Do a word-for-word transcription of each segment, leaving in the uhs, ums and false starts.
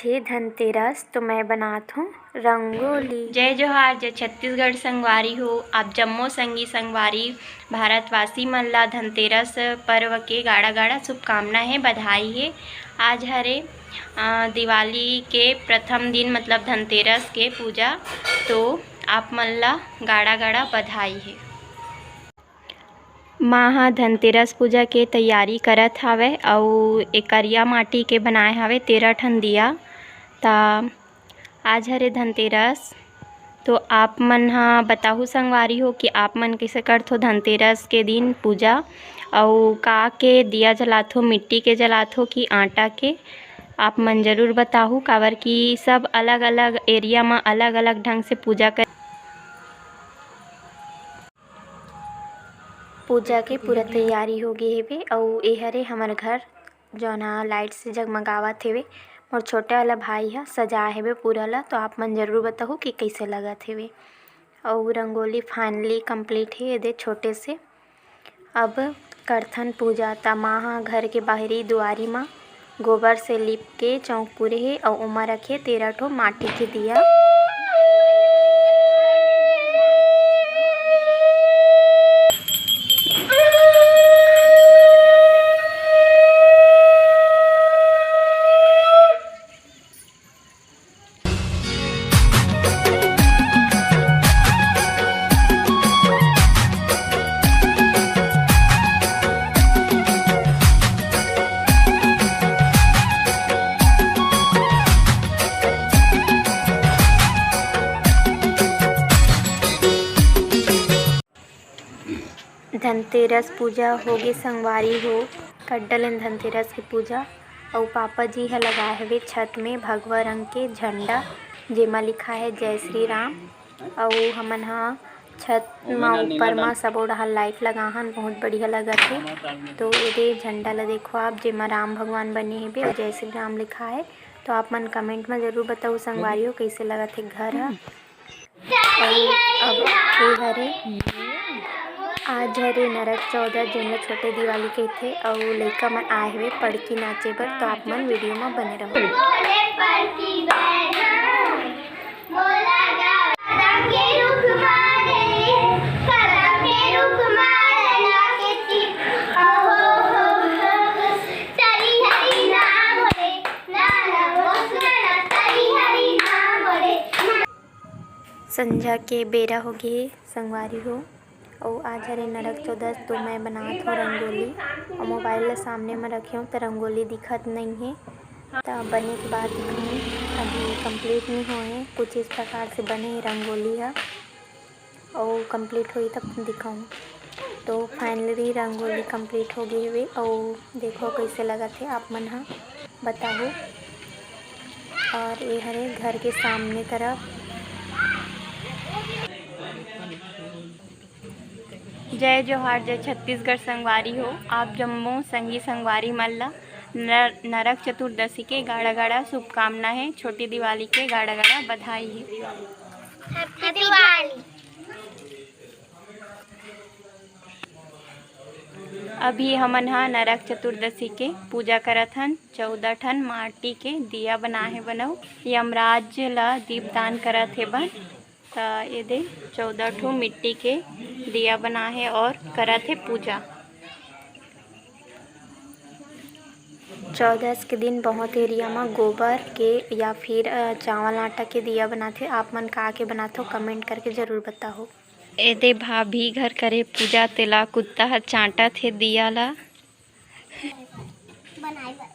ये धनतेरस तो मैं बनात हूँ रंगोली। जय जोहार, जय छत्तीसगढ़ संगवारी हो। आप जम्मो संगी संगवारी भारतवासी मन ला धनतेरस पर्व के गाड़ा गाड़ा शुभकामना हे, बधाई हे। आज हरे, अ, दिवाली के प्रथम दिन, मतलब धनतेरस के पूजा, तो आप मन ला गाड़ा गाड़ा बधाई हे। माँ ह धनतेरस पूजा के तैयारी करत हावय अउ ए करिया माटी के बनाए हावय तेरह ठन दिया। त आज हरे धनतेरस, तो आप मन ह बताहू संगवारी हो कि आप मन कइसे करथो धनतेरस के दिन पूजा, अउ का के दिया जलाथो, मिट्टी के जलाथो कि आटा के, आप मन जरूर बताहू, काबर कि सब अलग-अलग एरिया म अलग-अलग ढंग से पूजा कर पूजा के पूरा तैयारी हो गे हेवे। अउ ए हरे हमर घर, जौन ह लाइट से जगमगावत हेवे। मोर छोटे वाला भाई ह सजाए हेवे पूरा ला, तो आप मन जरूर बताहू कि कइसे लगत हेवे। अउ रंगोली finally complete हे एदे छोटे से। अब करथन पूजा। त माँ ह घर के बाहरी दुआरी म गोबर से लीप के चौक पुरे हे अउ ओमा रखे तेरह ठो माटी के दिया। धनतेरस पूजा होगे संगवारी हो, कर डलेन धनतेरस के पूजा। अउ पापा जी ह लगाए हवे छत में भगवा रंग के झंडा, जेमा लिखा है जय श्री राम। अउ हमन ह छत म ऊपर म सबो डहार लाइट लगाहन, बहुत बढ़िया लगत हे। तो एदे झंडा ल देखो आप, जेमा राम भगवान बने हेबे अउ जय श्री राम लिखा है। तो आप मन कमेंट म जरूर बताओ संगवारी हो, कइसे लगत हे घर ह। अउ अब ए हरे, आज हरे नरक चौदस, जेन ल छोटे दिवाली कहिथे, अउ लइका मन आए हवे पड़की नाचे बर, तो आप मन वीडियो म बने रहू। संझा के बेरा होगे हे संगवारी हो, अउ आज हरे नरक चौदस, तो मैं बनात हव रंगोली, अउ मोबाइल ल सामने म रखे हव, त रंगोली दिखत नइ हे, त बने के बाद दिखाहूँ। अभी complete नइ होए हे, कुछ इस प्रकार से बने हे रंगोली ह, अउ complete होही तब दिखाहूँ। तो finally रंगोली complete हो गे हवे, अउ देखो कइसे लगत हे, आप मन ह बताहू। और ये हरे घर के सामने तरफ। जय जोहार, जय छत्तीसगढ़ संगवारी हो। आप जम्मो संगी संगवारी मन ला नर-, नरक चतुर्दशी के गाड़ा गाड़ा शुभकामना हे, छोटी दिवाली के गाड़ा गाड़ा बधाई हे। Happy Diwali। अभी हमन ह नरक चतुर्दशी के पूजा करत हन। चौदह ठन माटी के दिया बनाए हे बनऊ, यमराज ला दीपदान करत हे बन। त एदे चौदह ठो मिट्टी के दिया बनाए हे और करत हे पूजा। चौदस के दिन बहुत एरिया म गोबर के या फिर, अ, चावल आटा के दिया बनाथे। आप मन का के बनाथो, कमेंट करके जरूर बताहू। एदे भाभी घर करे पूजा, तेला कुत्ता ह चांटत हे दिया ला। बनाए बर।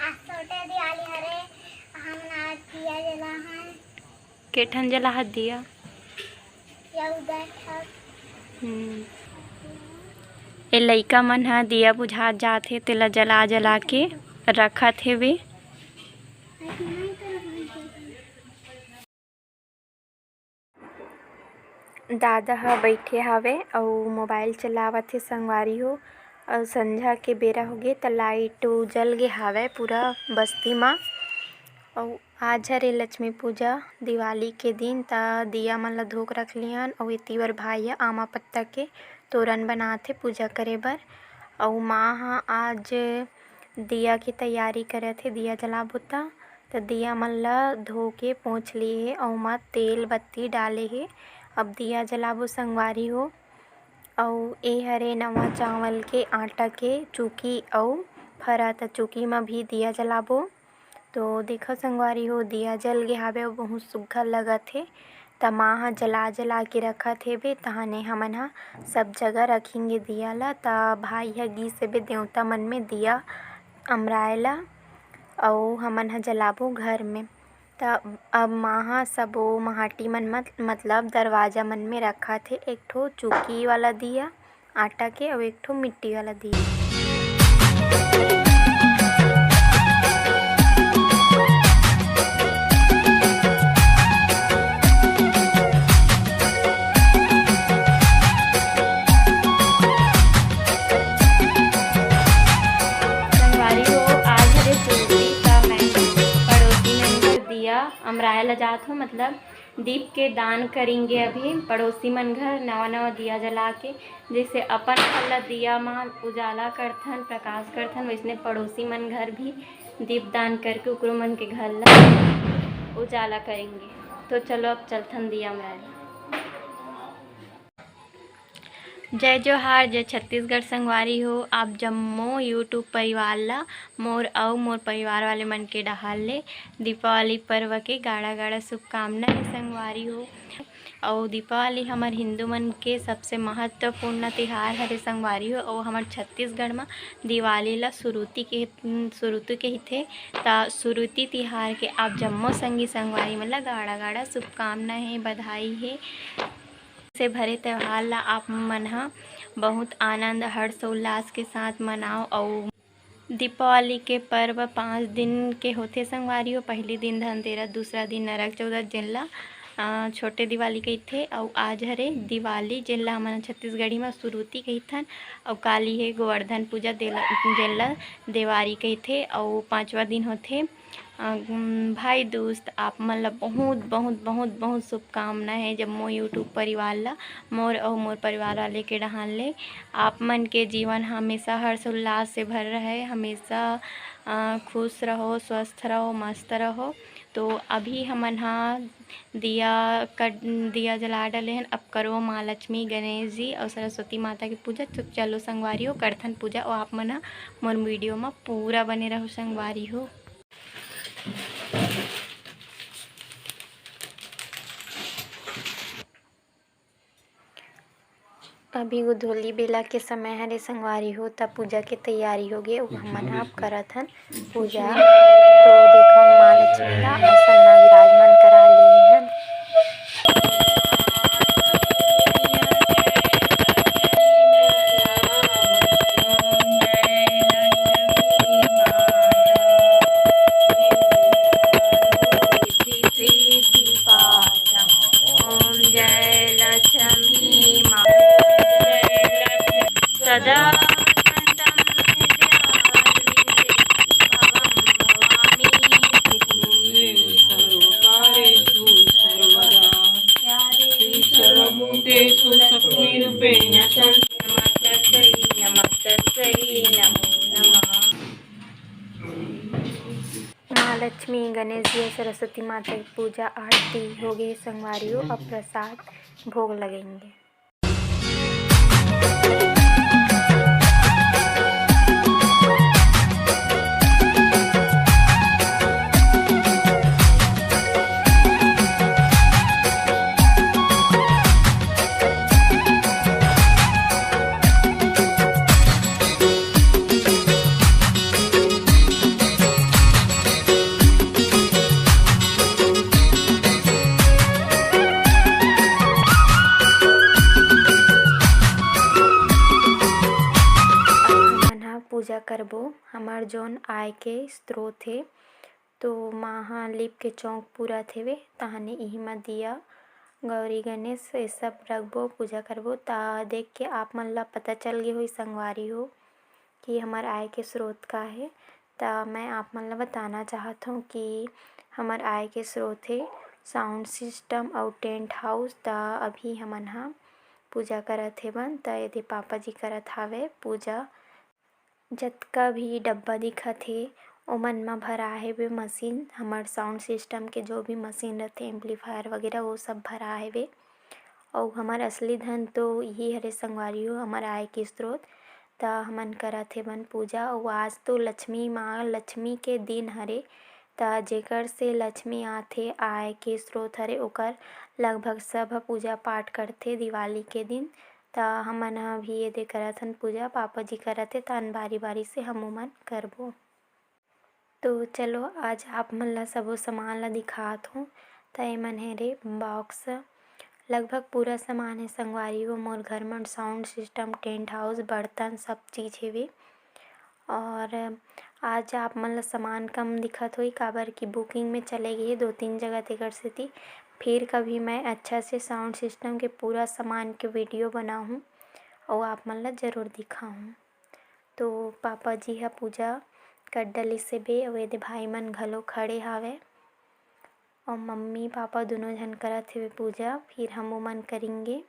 आज छोटे दिवाली हरे, हमन आज दिया जलाहन। के ठन जलाहत दिया? चौदह ठन। हम्म। ए लइका मन ह दिया बुझात जात हे, तेला जला जला के रखत हेवे। दादा ह बइठे हावय अउ मोबाइल चलावत हे संगवारी हो। अउ संझा के बेरा होगे त लाइट जल गे हावय पूरा बस्ती म। अउ आज हरे लक्ष्मी पूजा, दिवाली के दिन, त दिया मन ल धोक रख लिहन। अउ एती बर भाई ह आमा पत्ता के तोरन बनात हे पूजा करे बर। अउ माँ ह आज दिया के तैयारी करत हे, दिया जलाबो त। त दिया मन ल धो के पोंछ लिए हे, अउ ओमा तेल बत्ती डाले हे। अब दिया जलाबो संगवारी हो। अउ ए हरे नवा चावल के आटा के चूकी अउ फरा, त चूकी म भी दिया जलाबो। तो देखो संगवारी हो, दिया जल गे हावे अउ बहुत सुग्घर लगत हे। त माँ ह जला जला के रखत हेबे, तहाने हमन ह सब जगह रखेंगे दिया ला। त भाई ह गीस हेबे देवता मन में दिया अमराए ला, अउ हमन ह जलाबो घर में। त अब माँ ह सबो महाटी मन म, मतलब दरवाजा मन में रखत हे एक ठो चूकी वाला दिया, आटा के, अउ एक ठो मिट्टी वाला दिया। संगवारी हो, आज हरे सुरती, त मैं पड़ोसी मन घर दिया अमराए ला जात हो, मतलब दीप के दान करेंगे। अभी पड़ोसी मन घर नवा नवा दिया जला के, जैसे अपन घर ला दिया मा उजाला करथन, प्रकाश करथन, वैसने पड़ोसी मन घर भी दीप दान करके ओकरो मन के घर ला उजाला करेंगे। तो चलो, अब चलथन दिया अमराए ला। जय जोहार, जय छत्तीसगढ़ संगवारी हो। आप जम्मो YouTube परिवार ला मोर अउ मोर परिवार वाले मन के डहार ले दीपावली पर्व के गाड़ा गाड़ा शुभकामना हे संगवारी हो। अउ दीपावली हमर हिंदू मन के सबसे महत्वपूर्ण तिहार हरे संगवारी हो। अउ हमर छत्तीसगढ़ म दिवाली ला सुरुती के, सुरुती कहिथे। त सुरुती तिहार के आप जम्मो संगी संगवारी मन ला गाड़ा गाड़ा शुभकामना हे, बधाई हे। से भरे त्योहार ला आप मन ह बहुत आनंद, हर्ष, उल्लास के साथ मनाओ। अउ दीपावली के पर्व पाँच दिन के होथे संगवारी हो। पहली दिन धनतेरस, दूसरा दिन नरक चौदस, जेन ला, अ, छोटे दिवाली कहिथे। अउ आज हरे दिवाली, जेन ला हमन छत्तीसगढ़ी म सुरुती कहिथन। अउ काली हे गोवर्धन पूजा, देला, जेन ला देवारी कहिथे। अउ पाँचवा दिन होथे अ, उम, भाई दूज, आप मन ला बहुत, बहुत, बहुत, बहुत शुभकामना हे जम्मो YouTube परिवार ला, मोर अउ मोर परिवार वाले के डहान ले। आप मन के जीवन हमेशा हर्ष उल्लास से भर रहे, हमेशा, अ, खुश रहो, स्वस्थ रहो, मस्त रहो। तो अभी हमन ह दिया कट, दिया जला डले हन। अब करो माँ लक्ष्मी, गणेश जी अउ सरस्वती माता के पूजा। तो चलो संगवारी हो, करथन पूजा, अउ आप मन ह मोर video म पूरा बने रहो संगवारी हो। अभी गोधूली बेला के समय हरे संगवारी हो, त पूजा के तैयारी होगे, अउ हमन ह अब करत हन पूजा। तो देखो, माँ लक्ष्मी ला आसन म विराजमान करा लिए हन। सदा वसन्तं हृदयारविन्दे भवं भवामि। सर्वकारेषु सर्वदा। सर्वभूतेषु लक्ष्मीरूपेण संस्थिता। नमस्तस्यै, नमस्तस्यै नमो नमः। माँ लक्ष्मी, गणेश जी, सरस्वती माता की पूजा आरती हो गई संगवारी हो। अब प्रसाद भोग लगेंगे। हमन ह पूजा करबो, हमर जोन आय के स्रोत हे, तो माँ ह लीप के चौक पूरत हेवे, तहने इही म दिया, गौरी गणेश, ये सब रखबो, पूजा करबो। त देख के आप मन ला पता चल गे होही संगवारी हो कि हमर आय के स्रोत का हे। त मैं आप मन ल बताना चाहत हौं कि हमर आय के स्रोत हे sound system अउ tent house। त अभी हमन ह पूजा करत हेबन, त एदे पापा जी करत हावे पूजा। जतका भी डब्बा दिखत हे, ओमन म भरा हेवे मशीन, हमर sound system के जो भी मशीन रथे, amplifier वगैरह, वो सब भरा हेवे। अउ हमर असली धन तो इही हरे संगवारी हो, हमर आय के स्रोत। त हमन करत हेबन पूजा। अउ आज तो लक्ष्मी माँ, लक्ष्मी के दिन हरे, त जेकर से लक्ष्मी आथे, आय के स्रोत हरे, ओकर लगभग सब ह पूजा पाठ करथे दिवाली के दिन। त हमन ह भी एदे करत हन पूजा, पापा जी करत हे, त बारी बारी से हमू मन करबो। तो चलो, आज आप मन ला सबो सामान ला दिखात हों। त एमन हे रे box, लगभग पूरा सामान हे संगवारी हो। मोर घर मन sound system, tent house, बर्तन, सब चीज हेवे। और आज आप मन ला सामान कम दिखत होही, काबर कि booking में चले गे हे दो तीन जगह, तेकर सेती। फिर कभी मैं अच्छा से sound system के पूरा सामान के video बनाहूँ अउ आप मन ला जरूर दिखाहूँ। तो पापा जी ह पूजा कर डलिस हेबे, अउ एदे भाई मन घलो खड़े हावय, अउ मम्मी पापा दुनों झन करत हेबे पूजा, फिर हमू मन करिंगे।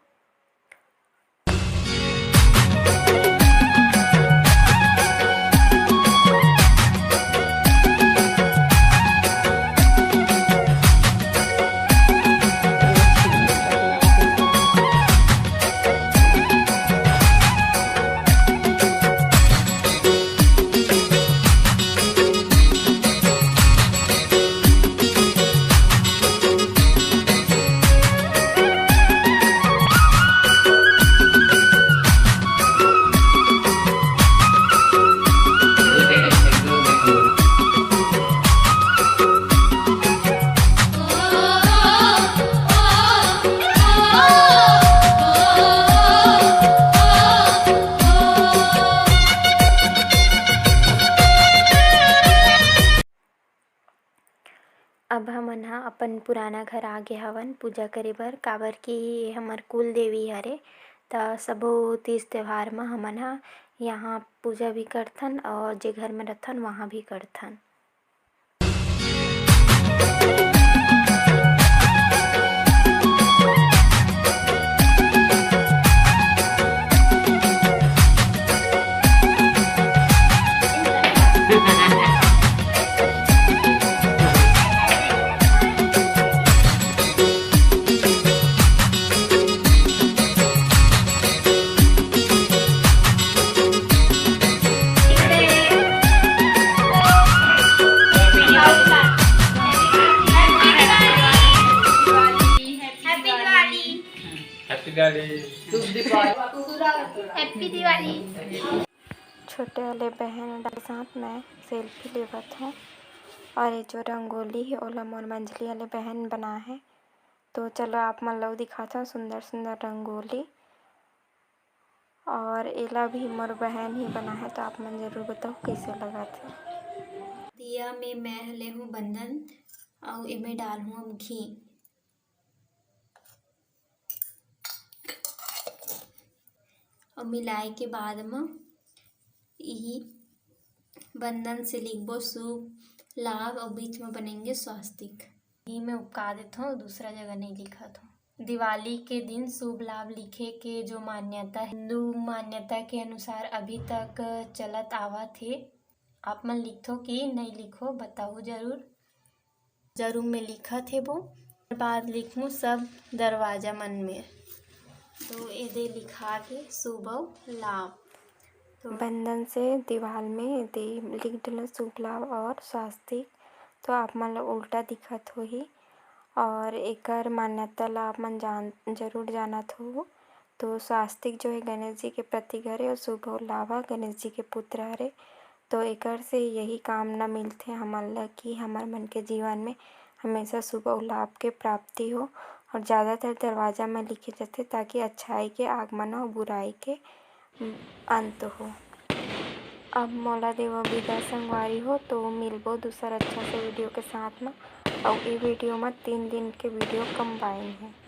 अब हमन ह अपन पुराना घर आ गे हवन पूजा करे बर, काबर कि ये हमर कुल देवी हरे। त सबो तीज त्योहार म हमन ह यहाँ पूजा भी करथन और जे घर में रथन, वहाँ भी करथन। Happy Diwali। Happy Diwali। छोटे वाले बहन के साथ मैं selfie लेवत हूँ और ये जो रंगोली है, ओला मोर मंझली वाले बहन बनाए है। तो चलो, आप मन ला दिखात हूँ सुंदर सुंदर रंगोली। और एला भी मोर बहन ही बनाए है, तो आप मन जरूर बताओ कैसे लगत है। दिया में मैं ह ले हूँ बंदन, अउ एमे डाल हूँ अब घी। अउ मिलाए के बाद म इही बंदन से लिखबो शुभ लाभ, अउ बीच म बनेंगे स्वास्तिक। इही मैं उपका देथों, दूसरा जगह नहीं लिखत हों। दिवाली के दिन शुभ लाभ लिखे के जो मान्यता, हिंदू मान्यता के अनुसार अभी तक चलत आवत हे। आप मन लिखथो कि नहीं लिखो, बताहू जरूर। जरूर में लिखत हेबो। ओकर बाद लिखहूँ सब दरवाजा मन में। तो एदे लिखा के शुभ अउ लाभ। तो बंदन से दीवाल में एदे लिख डलो शुभ लाभ और स्वास्तिक। तो आप मन ला उल्टा दिखत होही और एकर मान्यता ला आप मन जान, जरूर जानत होहू। तो स्वास्तिक जो है गणेश जी के प्रतीक हरे और शुभ अउ लाभ ह गणेश जी के पुत्र हरे। तो एकर से यही कामना मिलथे हमन ल कि हमर मन के जीवन में हमेशा शुभ अउ लाभ के प्राप्ति हो। और ज़्यादातर दरवाजा म लिखे जाथे ताकि अच्छाई के आगमन हो, बुराई के अंत हो। अब मोला देवो विदा संगवारी हो, तो मिलबो दूसर अच्छा से video के साथ म। अउ ये video म तीन दिन के video combine हे।